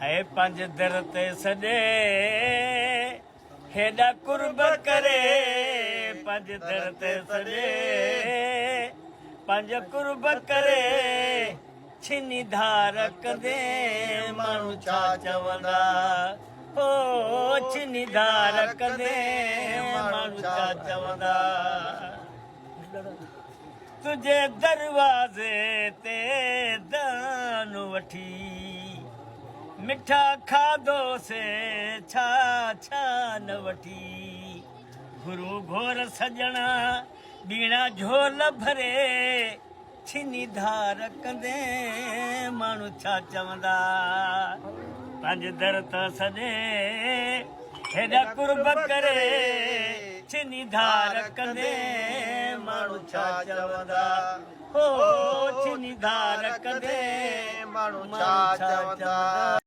هي پنهنجي در تي سڏي هيڏا قرب ڪري پنهنجي در تي سڏي پنهنجو قرب ڪري ڇني ڌار ڪندي ماڻهو ڇا چوندا هو ڇني ڌار ڪندي ماڻهو ڇا چوندا تنهنجي دروازي تي دان وٺي مٺا کاڌو سي ڇا ڇا نه وٺي گهرون گهور سڄڻا ٻيڻا جهول ڀري ڇني ڌار ڪندي ماڻهو ڇا چوندا پنهنجي در تان سڏي هيڏا قرب ڪري ڇني ڌار ڪندي ماڻهو ڇا چوندا هو ڇني ڌار ڪندي ماڻهو ڇا چوندا.